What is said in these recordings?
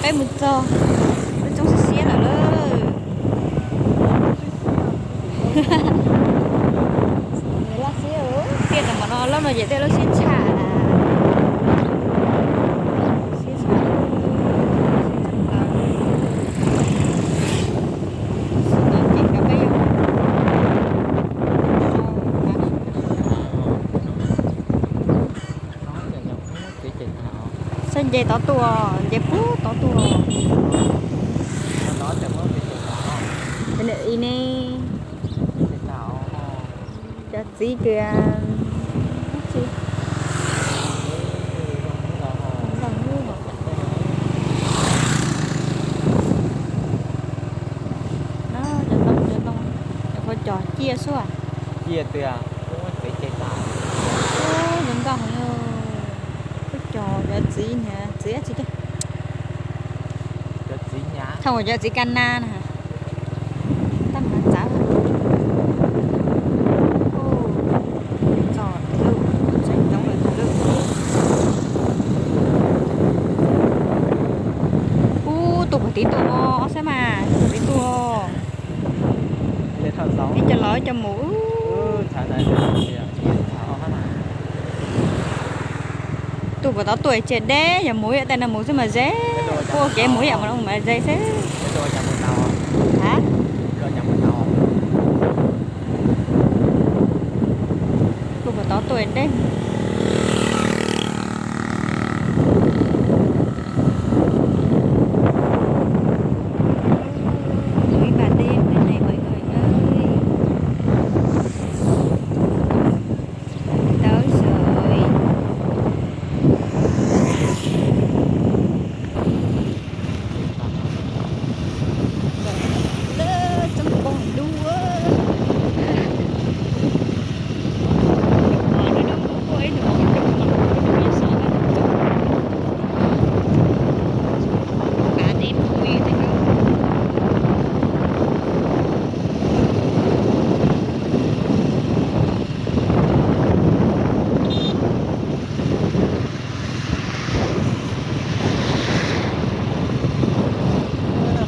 Peb mus txog lub roob siab siab lawm lauj. Tiaj tam mam no lub no ces tej lub siab tshaj, siab tshaj, siab tshaj plaws. Ces peb yuav saib nce tod tuaj, nce puag tod tuaj. I ne, cov txiv tias tsis, cov cos ciaj xwb. Zoo nkauj heev. Kuj cos cov txiv niag txiv dab tsi tiag. Thaum uas cov txiv ka na na. Tab mas txav txog lub tseem roob lawm tag lawm. Ub, tus puag tid tuaj os, saib mas, tus puag tid tuaj. Ib co los ib co mus. Tus puag tod tuaj tsis deb, yog mus ib yam tej no mus xwb mas ze. Kuj ua kev mus ib yam mas ze xwb. Tus puag tod tuaj deb. Ib npaj deb, ib npaj deb, ib npaj deb. Ntawd xwb. Lawv txob poob dub.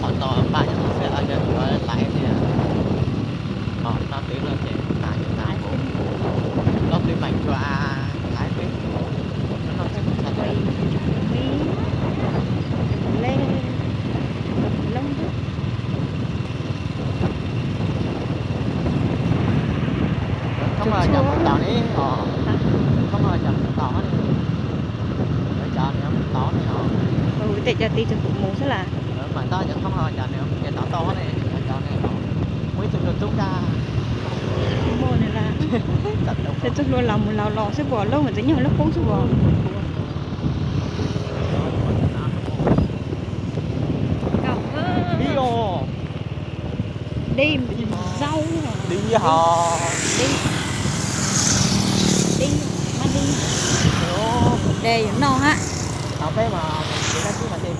Qhov no npaj cov xwb los yog yuav laiv tias, qhov no twb no ces tas ces tas, no twb meem tsuas laiv twb, no twb tsis tshaj tawm. Thoob cov mus tau ne os, thoob cov mus tau ne, cov mus tau ne os. Tej cov tib tug mus xwb las. Mas tab cov thoob cov nws mus ces tau tau ne, cov ne, muaj ib tug hlua tub kag. Muaj nws las, tej tug hlua laus mus laus los xwb puas lub mas txawm nyob lub poob xwb puas. Dib os. Dib zaub. Dib hos. Dib, dib, mas dib. De yuav noj hab. Tau peb mas, tsis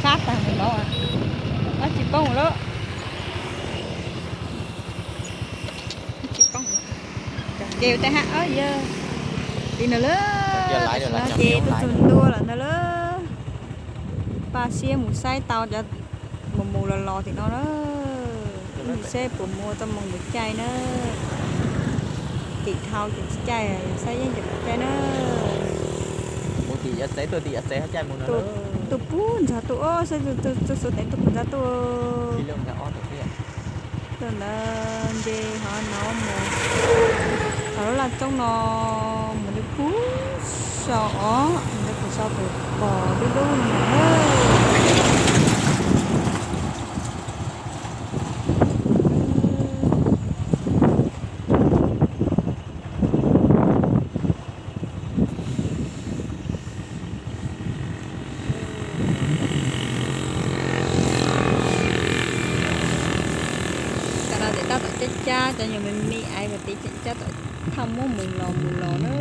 fab tag mus los, tsis poob lawm. Tsis poob lawm. Cov kev ua tej hab yog li no lawm, tam sim no ces tuaj txog ntua lawm ntag lawm. Npaj siab mus saib tau cov mus mus los los tim no na. Ib ntsis seb puas mus tau mus lwm caij na. Tim dhau ces tsis caij, saib yeej ces lwm caij na. Mus tim yav tsev, tuaj tim yav tsev caij mus no. Tuaj puag nrad tuaj, saib tuaj xuas teev tuaj puag nrad tuaj. Tuaj ntawd nce hov no mus, hov lub laj roob no mus li puag saum os, mus li puag saum tus pos dub dub no. Cov no ces tab tom cab cab, cov nyuag me me aiv mas ces cab tom thaj muab mus los mus los na.